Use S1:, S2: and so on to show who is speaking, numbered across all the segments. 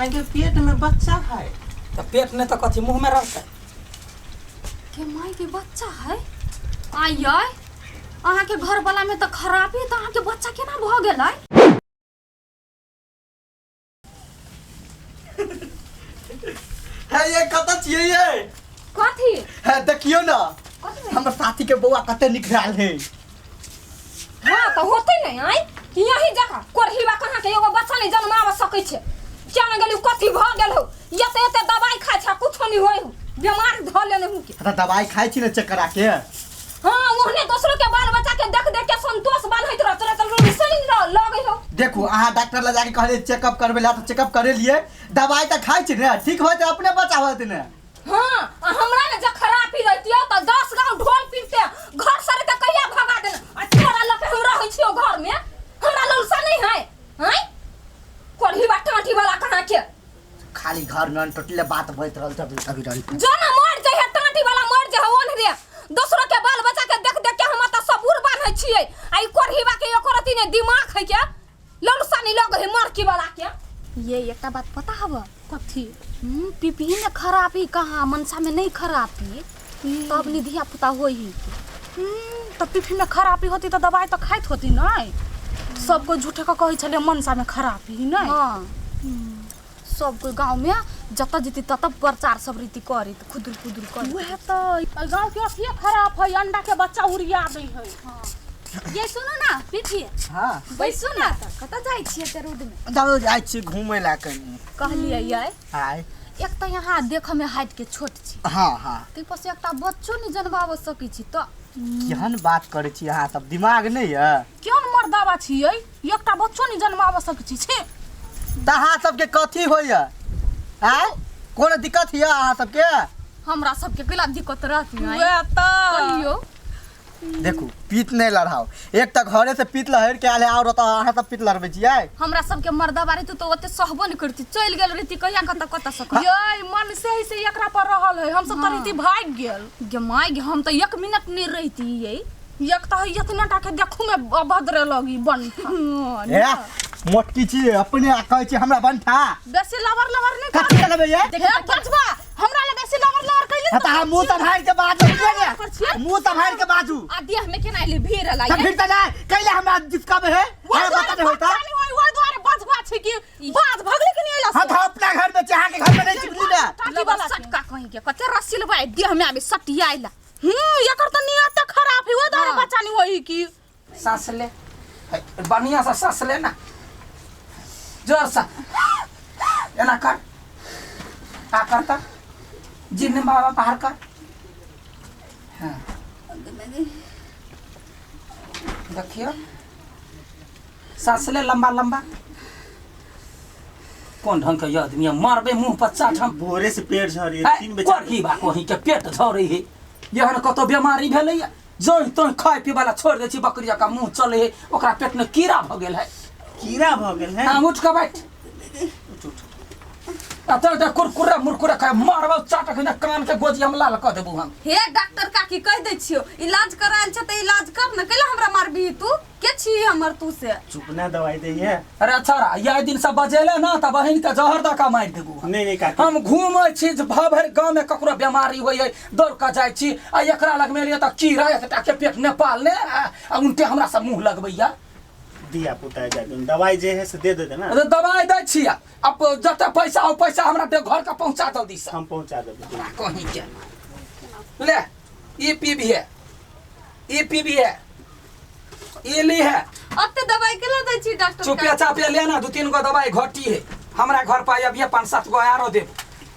S1: आगे पेट में बच्चा है।
S2: तऽ पेट नहि तऽ कथी मुँहमे रहतै?
S3: के माय के बच्चा है। आइ आइ अहाँके घर वाला में तऽ खराबी, तऽ अहाँके बच्चा केना भऽ गेलै?
S4: है ये कतऽ छियै ये?
S3: कथी?
S4: है देखियौ ना।
S3: कथी भेल?
S4: हमर साथी के बौआ कते निक रहल है।
S3: हाँ तऽ होतै नहि आइ कि यही जगह कोरहीबा कहाँ के एगो बच्चा नहि जन्माब सकै छै। क्या ने गेली कथी भऽ गेल हौ? एते एते दवाइ खाइ छै, कुछो नहि होइ हौ, बीमार धऽ लेने हूँ के।
S4: तऽ दवाइ खाइ छी ने चेक करा के?
S3: हाँ, ओहने दोसरो के बाल बच्चा के देख देख के संतोष बान्हैत रह, तोरा तऽ रुसनी लगै हौ।
S4: देखू, अहाँ डॉक्टर लग जाके कहलियै चेकअप करबै ला, तऽ चेकअप करेलियै, दवाइ तऽ खाइ छी ने, ठीक भऽ जेतै, अपने बच्चा भऽ जेतै ने।
S3: हाँ, आ हमरा ने जे खराबी रहितियौ तऽ 10 गाँव ढोल पीटते घर से रहते कहिया भगा देने। आ तोरा लऽ के हम रहै छियौ घर में, हमरा लौसा नहीं है हैं कोढ़ी बा टाँटी वाला कहाँ के।
S4: खाली घर में अनटोटले बात होइत रहल तभी तभी रहल।
S3: जो ना मर जाए टाँटी वाला, मर जाए ओन रे। दोसरो के बाल बच्चा के देख देख के हम तऽ सबूर बान्है छियै, आ ई कोढ़ी बा के एको रति ने दिमाग है के लौसा नहीं लगे है मरकी वाला के। ये एकटा बात पता हब?
S5: कथी?
S3: पीपी में खराबी कहाँ, मनसा में नहीं खराबी तब नहीं धिया पुता होई ही।
S5: तऽ पीपी में खराबी होती तऽ दवाई तऽ खाइत होती नहीं? सब कोई झूठे के कहै छलै मनसा में खराबी नहीं।
S3: हाँ, सब कोई गांव में जतऽ जेती ततऽ प्रचार सब रीति करी तऽ खुदुर खुदुर करी।
S5: वएह तऽ एहि गाँव के अथिये खराब है, अंडा के बच्चा उड़िया दै है।
S3: हाँ। ये सुनू ना पीपी।
S4: हाँ।
S3: बैसू ना, तऽ कतऽ जाइ छियै एते रौद में?
S4: दादा जाइ छी घूमै ला कनी।
S3: कहलियै यै।
S4: आय।
S3: एक तऽ यहाँ देखऽ में हाइट के छोट छी।
S4: हाँ हाँ।
S3: ताहि पर से एकटा बच्चो नहि जनमाबऽ सकै छी तऽ।
S4: केहन बात करै छी अहाँ सब, दिमाग नहि यऽ?
S5: केहन मर्दाबा छियै, एकटा बच्चो नहि जनमाबऽ सकै छी, छे।
S4: तऽ अहाँ सबके कथी होइया? आय, कोनो दिक्कत यऽ अहाँ सबके?
S3: हमरा सबके कैला दिक्कत रहती?
S5: वएह तऽ।
S3: कहियौ।
S4: देखू, पीत नहि लड़ाउ। एक तऽ घरे से पीत लहरि के आयल है, आओर ओतऽ अहाँ सब पीत लड़बै छियै?
S3: हमरा सबके मर्दाबा रहितौ तऽ ओते सहबो नहि करती, चलि गेल रहिती कहिया कतऽ कतऽ सकै।
S5: यै मन से ही से एकरा पर रहल है, हम सब तऽ रहिती भागि गेल।
S3: गे माय गे, हम तऽ 1 मिनट नहि रहिती यै।
S5: एक तऽ है इतना टा के देखू में अभद्र लगी बन।
S4: ए मोटकी छी अपने आ कहै छी हमरा बनठा।
S5: बेसी लवर लवर नहि
S4: कथी करबै ये?
S5: हे बचबा, हमरा ले बेसी लवर लवर कैले।
S4: हाँ, तऽ अहाँ मुँह सम्हारि के बाजू, बुझलियै ने? मुँह सम्हारि के बाजू।
S3: आ देह में केना एलै भीड़ अला?
S4: तऽ फिर तऽ नहि कैले हमरा जिसका में है, हमरा पता नहि होता।
S5: ओहि दुआरे बचबा छै कि बाज भगले कि नहि एला।
S4: हाँ, तऽ अपना घर में छी, अहाँके घर में नहि छी, बुझली ने?
S5: टाटी वाला के।
S3: सटका कहीं के कते रसिलबा देह में आबे सटियाइला।
S5: एकर तऽ नियत खराब है, ओहि दुआरे
S3: हाँ।
S5: बच्चा नहीं होई की।
S2: सांस ले, है, बढ़िया से सांस ले ना, जोर से एना कर, आ करता जिन बाबा बाहर कर। हाँ देखियो, सांस ले लंबा लंबा। कोन ढंग के ये आदमी है? मारबे मुंह पर चाट हम।
S1: भोरे से पेट झड़ी
S2: है,
S1: 3 बजे।
S2: कोरही बा कोही के पेट झरे है, एहन कतौ बीमारी भेलैया जों तों खाय पीबै ला छोड़ि दै छी, बकरी जकाँ मुँह चलै है, ओकरा पेट में कीड़ा भऽ गेल है।
S1: कीड़ा भऽ गेल है?
S2: हाँ, उठ के बैठ। उठ, उठ। आ तो तऽ कुरकुरे मुरकुरे खाय मारबौ चाटक ने कान के गोजी हम लाल कऽ देबौ हम।
S6: हे डॉक्टर काकी, कहि दै छियौ इलाज करायल छै तऽ इलाज कर ने, कैला हमरा मारबी तू? के छी हमर तू से?
S1: चुप ना, दवाई दै है।
S2: अरे छोरा, यही दिन से बजेले ना तऽ बहिन के जहर दऽ कऽ मारि देबौ हम।
S1: नहीं नहीं काकी।
S2: हम घूमै छी जे भर भरि गाँव में ककरो बीमारी होइ है दौड़ कऽ जाइ छी, आ एकरा लग में एलियै तऽ कीड़ा एतटा के पेट नेपाल ने, आ उनटे हमरा सब मुँह लगबैया।
S1: दिया पुता जा दवाई जे है से दे देते ना।
S2: अरे दवाई दै छी, अब जते पैसा हो पैसा हमरा दे, घर के पहुंचा जल्दी से।
S1: हम पहुंचा देबै।
S2: कहीं के ले ई पीबी है, ई पीबी है, ई ली है।
S6: अते दवाई केला दै छी डॉक्टर?
S2: चुपे चापे ले ना, 2-3 गो दवाई घटी है हमरा घर पर, अभी 5-7 गो आरो देब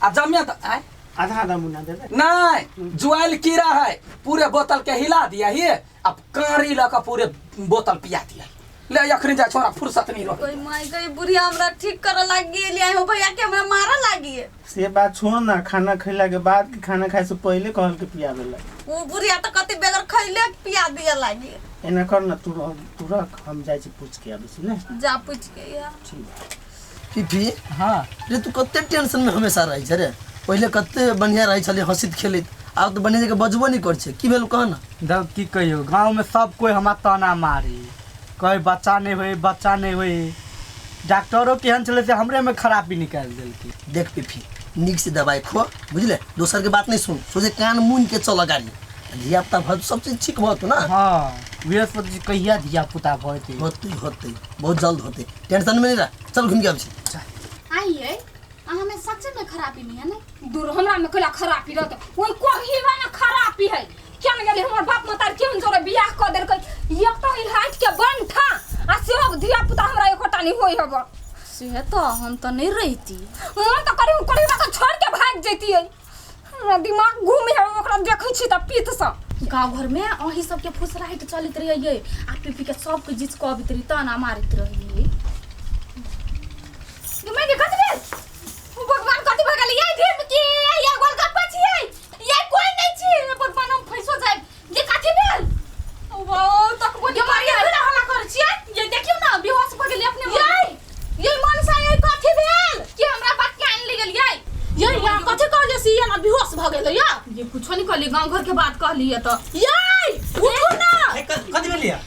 S2: आ जमे त आय।
S1: आधा आधा मुन्ना देबै।
S2: नहीं, जुआइल कीड़ा है, पूरे बोतल के हिला दिया ही, अब कांरी लऽ कऽ पूरे बोतल पिया दिया। ले अखनी जा छोरा, फुर्सत नहीं रहे।
S6: कोई माय गई, बुढ़िया हमरा ठीक करे लागी गेली हो भैया के हमरा मारे लागी।
S1: से बात छोड़ ना, खाना खैला के बाद कि खाना खाए से पहले कहल के पियाबे ला?
S6: उ बुढ़िया तऽ कते बगैर खैले पिया दिया लागी।
S1: एना कर ना, तू रह, तू रख, हम जाइ छी पूछ के आबै छी ने।
S6: जा पूछ के या।
S1: ठीक।
S7: फीफी।
S2: हाँ।
S7: रे तू कते टेंशन में हमेशा रहै छै रे? पहिले कते बढ़िया रहै छलै हँसित खेलैत, आब तऽ बढ़िया जगह बजबो नहि करै छै। की भेल कह ना?
S4: दब की कहियो, गाँव में सब कोई हमरा ताना मारी, कहे बच्चा नहीं होई, बच्चा नहीं होई। डॉक्टरो केहन छलै से हमरे में खराबी निकालि देलकै।
S7: देख पीफी, नीक से दवाई खो, बुझले? दोसर के बात नहीं सुन, सोचे कान मुन के चल गाड़ी, धिया पुता भऽ सब चीज ठीक भऽ ना।
S1: हाँ, बृहस्पति जी कहिया धिया पुता भऽ जेतै?
S7: होतै होतै, बहुत जल्द होतै, टेंशन में नहीं रह, चल घूम के आबै छी।
S5: आइए अहाँ में सच में खराबी नहीं है ने?
S3: दूर हमरा में कैला खराबी रहत, ओइ कोहीवा में खराबी है। केन गेलै हमर बाप मतार केहन जोरे बियाह कऽ देलकै, एक तऽ ई हाथ के बंठा आ सेहो धिया पुता हमरा एकोटा नहीं होय हब।
S5: से तो हम तो नहीं रहती।
S3: मन तऽ करी कोहीवा के छोड़ के भाग जैतियै, हमरा दिमाग घूमे है ओकरा देखै छी तऽ पीत सँ।
S5: गाँव घर में अही सबके फुसराहट चलैत रहियै आ पी पी के सबके जीत कऽ अबैत रही ताना मारैत रहियै।
S3: मैं के कथि भेल भगवान, कथि भऽ गेलै? ये भीम की ये गोलगप्पा छियै, ये कोई नहीं छी भगवान, हम फैसो जाय। ये कथि भेल? वो तक बोली
S5: ये मारिया
S3: मारिया
S5: भेल हल्ला करै छियै, ये देखियौ ना बेहोश भऽ गेलै अपने।
S3: ये ये मनसा ये कथि भेल कि हमरा बात के आनि ले गेलियै?
S5: ये यहाँ कथि कहलियै से ये ना बेहोश भऽ गेलै या? ये कुछो नहीं कहलियै, गाँव घर के बात कहलियै तऽ। ये उठू ना।
S8: कथि भेलियै?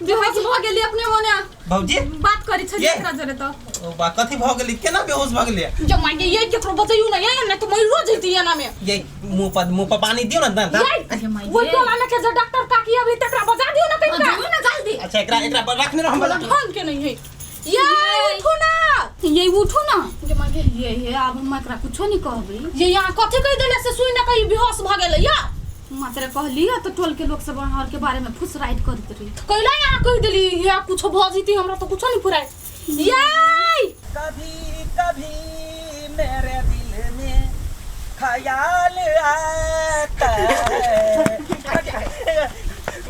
S6: बेहोश भऽ गेली अपने मने।
S8: भौजी
S6: बात करै छलियै
S8: ये।
S6: एकरा जरे तऽ।
S8: ओ बा, कथि भऽ गेलै? केना बेहोश भऽ गेलै?
S5: जब मांगे ये केकरो बतैयौ ना, ये नहीं तो मरियो जैती एना में।
S8: ये मुंह पर पानी दियौ ना दा- दा।
S5: ये ओइ टोला में के जे डॉक्टर काकी अभी तकरा बजा दियौ ना कनिका।
S6: बजाउ ना जल्दी।
S8: अच्छा, एकरा एकरा रखने रह, हम बजा।
S5: ढंग के नहीं है। ये उठू ना,
S6: ये उठू ना।
S5: जे मांगे
S6: ये आब हम एकरा कुछो नहीं कहबै।
S5: ये यहाँ कथि कहि देले से सुई ना कहीं बेहोश भऽ गेलै या?
S6: मात्र कहली तऽ टोल के लोग सब अहाँ के बारे में फुसराइत करैत रही।
S5: कैला यहाँ कहि देली? या कुछो भऽ जैती, हमरा तऽ कुछो नहीं फुराय। ये
S2: कभी कभी मेरे दिल में ख्याल आता है।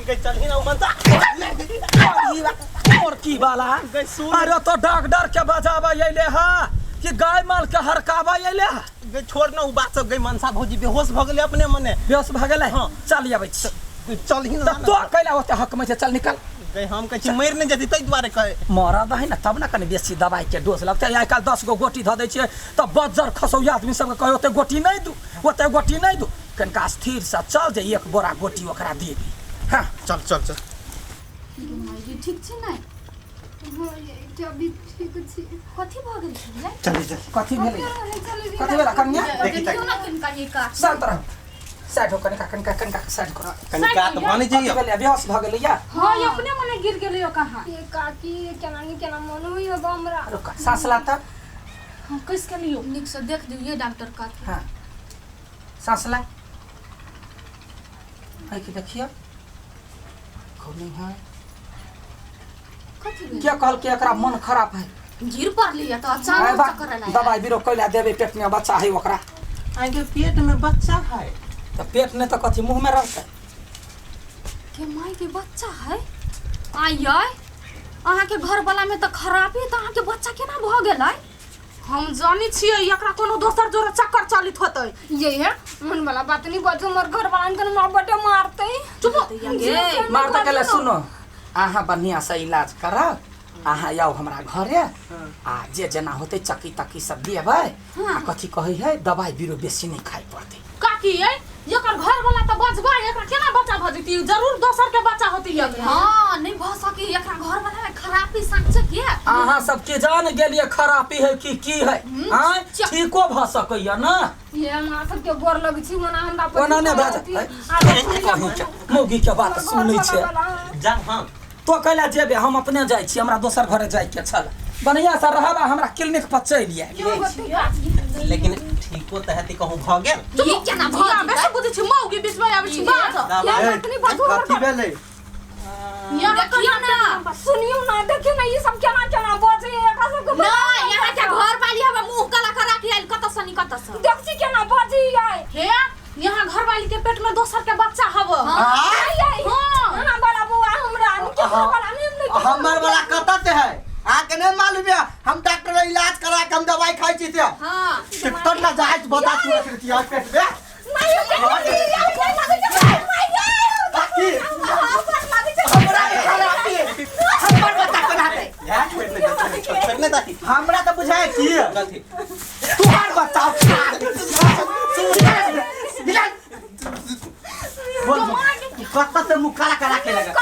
S8: गई चलही ना मनसा।
S2: मुर्की वाला, अरे तो डॉक्टर के बजाबा अइले हा कि गाय माल के हरकाबा अइले हा?
S8: गई छोड़ ना उ बात सब, गई मनसा भौजी बेहोश भऽ गेलै अपने मने।
S2: बेहोश भऽ गेलै?
S8: हाँ।
S2: चल अबै छी।
S8: चलही ना।
S2: तऽ तो कैला ओते हक में छै? चल निकल।
S8: गई हम कहै छी मरि नहि जेती ताहि दुआरे कहै।
S2: मरद है ना तब ना कनि बेसी दवाई के डोज लगतै। आइ काल्हि 10 गो गोटी धऽ दै छियै तऽ बज्जर खसौया आदमी सबके कहै ओते गोटी नहि दू, ओते गोटी नहि दू। कनिका स्थिरसँ चल जे एक बोरा गोटी ओकरा देबी। हाँ
S8: चल चल चल।
S6: ठीक छै ने?
S9: हाँ, ये अभी ठीक छी।
S5: कथी भऽ गेल छलै?
S8: चल चल।
S2: कथी भेलै? कथी भेलै कन्या?
S8: देखी तक।
S5: देखियौ ना कनिका ये का।
S2: शांत रह, साइड हो, कनिका कनिका कनिका साइड करो।
S8: कनिका तऽ भऽ नहि
S2: कथी
S8: जइयौ।
S2: भेलै? बेहोश भऽ गेलै या?
S5: हाँ, ये अपने मने गिर गेलै यो कहाँ।
S9: ये काकी, केना नहीं केना मन होई अब हमरा।
S2: रुक, साँस लाता।
S5: हाँ, कस के लियो।
S6: नीक से देख दियौ ये डॉक्टर काकी।
S2: हाँ, साँस ला है कि देखियो खूब नहीं है।
S6: कथी भेल?
S2: क्या कहल कि एकरा मन खराब है?
S5: गिर पड़ली तऽ
S2: आय
S5: अचानक
S2: बा,
S5: चक्कर एलै।
S2: दवाई बीरो कैला देबै, पेट में बच्चा है ओकरा।
S8: आगे पेट में बच्चा है?
S2: तऽ पेट नहि तऽ कथी मुँह में रहतै?
S6: के माय के बच्चा है? आइ आइ अहाँके घर वाला में तऽ खराबी, तऽ अहाँके बच्चा केना भऽ गेलै?
S5: हम जानै छियै एकरा कोनो दोसर जोरे चक्कर चलित होतै।
S9: ये है मन वाला बात नहीं बजो, मोर घर वाला के मार बटे मारते।
S5: चुप।
S6: ये
S2: मार तऽ गेलै। सुनो, अहाँ बढ़िआँ से इलाज करब, अहाँ आउ हमरा घरे आ जे जेना होतै चक्की तक्की सब देबै आ कथी कहै है दवाई बीरो बेसी नहि खाइ पड़तै।
S5: काकी ये एकर घर वाला तऽ बचबा, एकरा केना बच्चा भऽ जेतै? जरूर दोसर के बच्चा होतै एकरा।
S6: हाँ, नहीं भऽ सकी, एकरा घर वाला में खराबी साँचे के।
S2: अहाँ सबके जान गेलियै खराबी है कि की है? आँय, ठीको भऽ सकैया ना?
S9: ये हमरा सबके गोर लग छी, ओना हमरा पर
S2: ओना नहि भऽ जेतै। कहीं के मौगी के बात सुनै छै।
S8: जा हाँ।
S2: तो कैला जेबे? हम अपने जाइ छी, हमरा दोसर घरे जाइके छल। बढ़िआँ से रहब आ हमरा क्लिनिक पर चलि आयब।
S8: लेकिन ठीको तऽ हेतै कहूँ भऽ गेल।
S6: ये केना भऽ
S5: धिया
S6: जेतै?
S5: बेसी बुझै छी, मौगी बीच में आबै छी बात।
S4: कथी भेलै?
S5: यहाँ
S6: देखियौ ना।
S3: सुनियो ना, देखियो ना, ई सब केना केना बजै एकरा सबके।
S6: नहीं, यहाँ के घर वाली हवे मुंह काला करा के आयल कतऽ से नी कतऽ से।
S3: देख छी केना बजै आइ।
S5: हे, यहाँ घर वाली के पेट में दोसर के बच्चा हव।
S3: हाँ, अहाँ वाला बौआ हमरा के घर वाला नहीं नहीं।
S4: हमर वाला कतऽ से है अहाँके नहीं मालूम है? हम डॉक्टर इलाज करा के हम दवाई खाइ छी से।
S6: हाँ।
S4: टिकट ना जायज बता तू रख रही पेट में।
S3: नहीं,
S4: बाकी हमरा के खराबी हमर बच्चा कोना है?
S8: छोड़ नहि दही, छोड़ नहि दही।
S4: हमरा तऽ बुझाय की
S8: कथी?
S4: तुहार बच्चा बोल, कतऽ से मुँह काला करा के लगा।